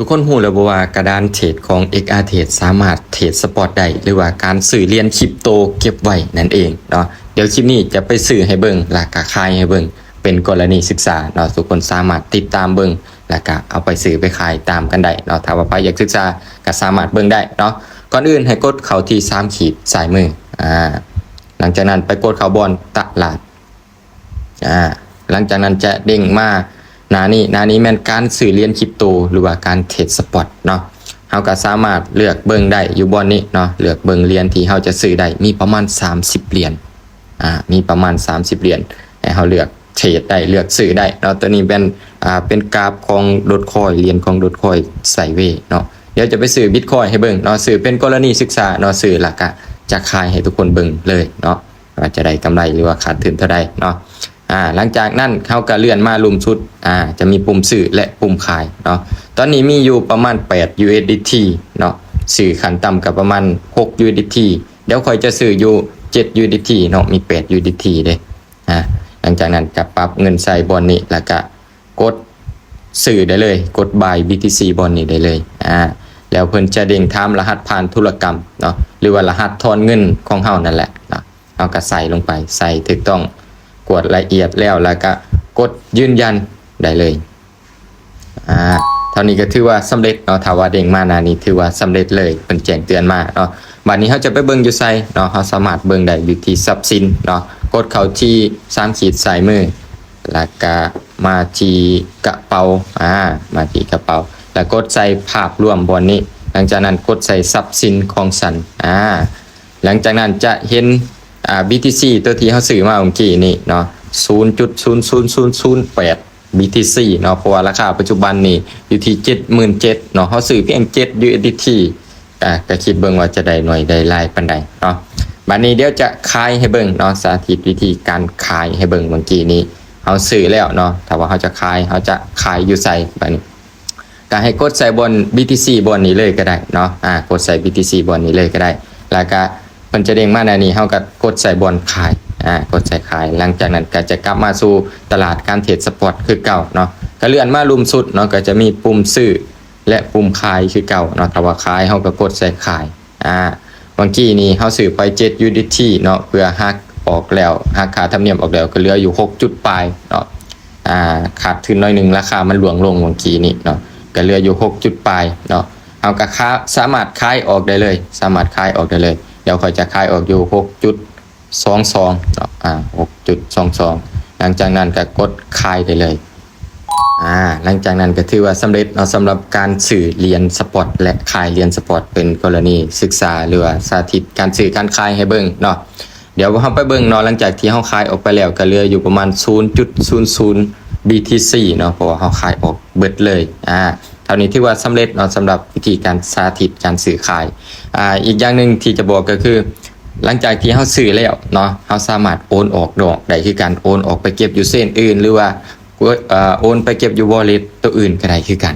ທຸກຄົນຮູ້ແລ້ວບໍ່ວ່າກະດານເທຣດຂອງ ເອັກອາເທຣດ ສາມາດເທຣດສະປອດໄດ້ ຫຼືວ່າການຊື້ຫຼຽນຄຣິບໂຕເກັບໄວ້ນັ້ນເອງເນາະ. ດຽວຄລິບນີ້ຈະໄປຊື້ໃຫ້ເບິ່ງ ແລະກະຂາຍໃຫ້ເບິ່ງ ເປັນກໍລະນີສຶກສາເນາະ. ທຸກຄົນສາມາດຕິດຕາມເບິ່ງ ແລະກະເອົາໄປຊື້ໄປຂາຍຕາມກັນໄດ້ເນາະ. ຖ້າວ່າໃຜຢາກສຶກສາກະສາມາດເບິ່ງໄດ້ເນາະ. ກ່ອນອື່ນໃຫ້ກົດເຂົ້າທີ່ສາມຂີດຊ້າຍມື ອາ ຫຼັງຈາກນັ້ນໄປກົດເຂົ້າບ່ອນຕະຫຼາດ ອາ ຫຼັງຈາກນັ້ນຈະເດ້ງມາໜ້ານີ້. ໜ້ານີ້ແມ່ນການຊື້ຫຼຽນຄຣິບໂຕ ຫຼືວ່າການເທຣດສະປອດເນາະ. ເຮົາກໍສາມາດເລືອກເບິ່ງໄດ້ຢູ່ບ່ອນນີ້ເນາະ, ເລືອກເບິ່ງຫຼຽນທີ່ເຮົາຈະຊື້ໄດ້ ມີປະມານສາມສິບຫຼຽນ ອາ ມີປະມານສາມສິບຫຼຽນ ໃຫ້ເຮົາເລືອກເທຣດໄດ້ ເລືອກຊື້ໄດ້ເນາະ. ຕົວນີ້ແມ່ນ ອາ ເປັນກາບຂອງໂດດຄອຍ ຫຼຽນຂອງໂດດຄອຍໄຊເວເນາະ. ດຽວຈະໄປຊື້ບິດຄອຍໃຫ້ເບິ່ງເນາະ, ຊື້ເປັນກໍລະນີສຶກສາເນາະ, ຊື້ແລ້ວກະຈະຂາຍໃຫ້ທຸກຄົນເບິ່ງເລີຍເນາະ ວ່າຈະໄດ້ກຳໄລ ຫຼືວ່າຂາດທຶນເທົ່າໃດເນາະ. ອາ ຫຼັງຈາກນັ້ນເຮົາກໍເລື່ອນມາລຸ່ມສຸດ ອາ ຈະມີປຸ່ມຊື້ ແລະ ປຸ່ມຂາຍເນາະ. ຕອນນີ້ມີຢູ່ປະມານແປດ USDT ເນາະ, ຊື້ຂັ້ນຕ່ຳກໍປະມານຫົກ USDT. ດຽວຂ້ອຍຈະຊື້ຢູ່ເຈັດ USDT ເນາະ, ມີແປດ USDT ເດ້. ອາ ຫຼັງຈາກນັ້ນກໍປັບເງິນໃສ່ບ່ອນນີ້ ແລ້ວກໍກົດຊື້ໄດ້ເລີຍ, ກົດ Buy BTC ບ່ອນນີ້ໄດ້ເລີຍ. ອາ ແລ້ວເພິ່ນຈະເດ້ງຖາມລະຫັດຜ່ານທຸລະກຳເນາະ ຫຼືວ່າລະຫັດຖອນເງິນຂອງເຮົານັ້ນແຫຼະເນາະ. ເຮົາກໍໃສ່ລົງໄປ ໃສ່ຖືກຕ້ອງ ກວດລະອຽດແລ້ວ ແລ້ວກໍກົດຢືນຢັນໄດ້ເລີຍ. ອາ ເທົ່ານີ້ກໍຖືວ່າສຳເລັດເນາະ, ຖ້າວ່າເດ້ງມາໜ້ານີ້ຖືວ່າສຳເລັດເລີຍ ເພິ່ນແຈ້ງເຕືອນມາເນາະ. ບາດນີ້ເຮົາຈະໄປເບິ່ງຢູ່ໃສເນາະ? ເຮົາສາມາດເບິ່ງໄດ້ຢູ່ທີ່ຊັບສິນເນາະ, ກົດເຂົ້າທີ່ສາມຂີດຊ້າຍມື ແລ້ວກະມາທີ່ກະເປົາ ອາ ມາທີ່ກະເປົາ ແລ້ວກົດໃສ່ພາບລວມບ່ອນນີ້. ຫຼັງຈາກນັ້ນກົດໃສ່ຊັບສິນຂອງສັນ ອາ ຫຼັງຈາກນັ້ນຈະເຫັນ ອາ BTC ຕົວທີ່ເຮົາຊື້ມາເມື່ອກີ້ນີ້ເນາະ ສູນຈຸດສູນສູນສູນສູນແປດ BTC ເນາະ, ເພາະວ່າລາຄາປັດຈຸບັນນີ້ຢູ່ທີ່ເຈັດໝື່ນເຈັດເນາະ, ເຮົາຊື້ພຽງເຈັດ USDT ອາ ກໍຄິດເບິ່ງວ່າຈະໄດ້ໜ້ອຍໄດ້ຫຼາຍປານໃດເນາະ. ບາດນີ້ດຽວຈະຂາຍໃຫ້ເບິ່ງເນາະ, ສາທິດວິທີການຂາຍໃຫ້ເບິ່ງ. ເມື່ອກີ້ນີ້ເຮົາຊື້ແລ້ວເນາະ, ຖ້າວ່າເຮົາຈະຂາຍ ເຮົາຈະຂາຍຢູ່ໃສ? ບາດນີ້ກໍໃຫ້ກົດໃສ່ບ່ອນ BTC ບ່ອນນີ້ເລີຍກໍໄດ້ເນາະ, ອາ ກົດໃສ່ BTC ບ່ອນນີ້ເລີຍກໍໄດ້. ແລ້ວກໍເພິ່ນຈະເດ້ງມາແນວນີ້ ເຮົາກໍກົດໃສ່ບ່ອນຂາຍ ອາ ກົດໃສ່ຂາຍ. ຫຼັງຈາກນັ້ນກໍຈະກັບມາສູ່ຕະຫຼາດການເທຣດສະປອດຄືເກົ່າເນາະ, ກໍເລື່ອນມາລຸ່ມສຸດເນາະ, ກໍຈະມີປຸ່ມຊື້ ແລະ ປຸ່ມຂາຍຄືເກົ່າເນາະ. ຖ້າວ່າຂາຍ ເຮົາກໍກົດໃສ່ຂາຍ. ອາ ເມື່ອກີ້ນີ້ເຮົາຊື້ໄປເຈັດ USDT ເນາະ, ເພື່ອຫັກອອກແລ້ວ ຫັກຄ່າທຳນຽມອອກແລ້ວ ກໍເຫຼືອຢູ່ຫົກຈຸດປາຍເນາະ. ອາ ຂາດທຶນໜ້ອຍໜຶ່ງ ລາຄາມັນລ່ວງລົງເມື່ອກີ້ນີ້ເນາະ, ກໍເຫຼືອຢູ່ຫົກຈຸດປາຍເນາະ. ເຮົາກໍຂາ ສາມາດຂາຍອອກໄດ້ເລີຍ ສາມາດຂາຍອອກໄດ້ເລີຍ. ດຽວຂ້ອຍຈະຂາຍອອກຢູ່ຫົກຈຸດ ສອງສອງເນາະ ອາ ຫົກຈຸດສອງສອງ. ຫຼັງຈາກນັ້ນກໍກົດຂາຍໄດ້ເລີຍ. ອາ ຫຼັງຈາກນັ້ນກໍຖືວ່າສຳເລັດເນາະ ສຳລັບການຊື້ຫຼຽນສະປອດ ແລະ ຂາຍຫຼຽນສະປອດ ເປັນກໍລະນີສຶກສາ ຫຼືວ່າສາທິດການຊື້ການຂາຍໃຫ້ເບິ່ງເນາະ. ດຽວເຮົາໄປເບິ່ງເນາະ, ຫຼັງຈາກທີ່ເຮົາຂາຍອອກໄປແລ້ວ ກໍເຫຼືອຢູ່ປະມານສູນຈຸດສູນສູນ BTC ເນາະ, ເພາະວ່າເຮົາຂາຍອອກເບິດເລີຍ. ອາ ເທົ່ານີ້ຖືວ່າສຳເລັດເນາະ ສຳລັບວິທີການສາທິດການຊື້ຂາຍ. ອາ ອີກຢ່າງໜຶ່ງທີ່ຈະບອກກໍຄື ຫຼັງຈາກທີ່ເຮົາຊື້ແລ້ວເນາະ, ເຮົາສາມາດໂອນອອກນອກໄດ້ຄືກັນ, ໂອນອອກໄປເກັບຢູ່ເຊນອື່ນ ຫຼືວ່າ ເອີ ໂອນໄປເກັບຢູ່ wallet ຕົວອື່ນກໍໄດ້ຄືກັນ